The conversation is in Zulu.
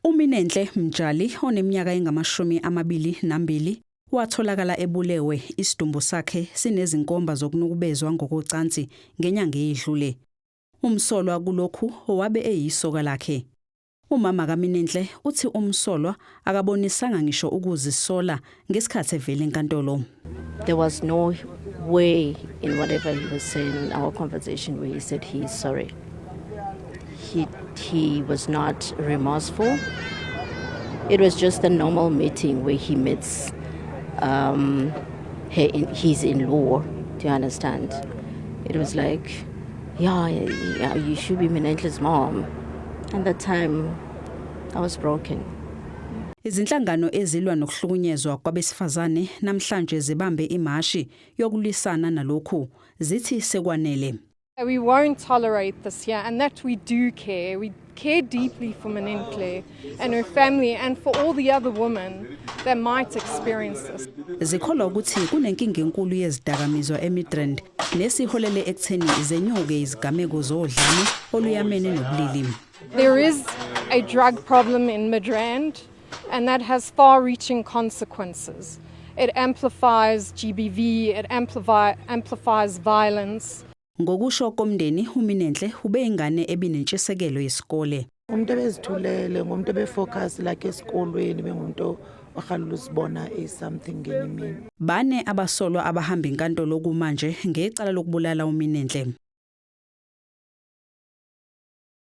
UMinenhle Mjali oneminyaka engama-22 watholakala ebulewe, isidumbu sakhe sinezinkomba zokunukubezwa ngokocansi ngenyanga eyedlule. Umsolwa kulokhu owabe eyisoka lakhe. Umama kaMinenhle uthi umsolwa akabonisanga ngisho ukuzisola ngesikhathi evela enkantolo. There was no way in whatever he was saying in our conversation where he said he is sorry. He was not remorseful. It was just a normal meeting where he meets his in-law. Do you understand? It was like, Yeah, you should be Minenhle's mom." And that time, I was broken. Izinhlangano ezilwa nokuhlukunyezwa kwabesifazane namhlanje zibambe imashi yokulwisana nalokhu, zithi sekwanele. We won't tolerate this here, and that we do care. We care deeply for Minenhle and her family and for all the other women that might experience this. Zikholwa ukuthi kunenkinga enkulu yezidakamizwa eMidrand nesiholele ekutheni zenyuke izigameko zodlame oluyamene nobulili. There is a drug problem in Midrand, and that has far reaching consequences. It amplifies GBV, it amplifies violence. Ngokusho komndeni, uMinenhle ubeyingane ebinentshisekelo yesikole. Umuntu ebezithulele, ngumuntu ebefocus like esikolweni, bengumuntu ohalela usibona something ngenye imini. Bane abasolwa abahamba inkantolo kumanje ngecala lokubulala uMinenhle.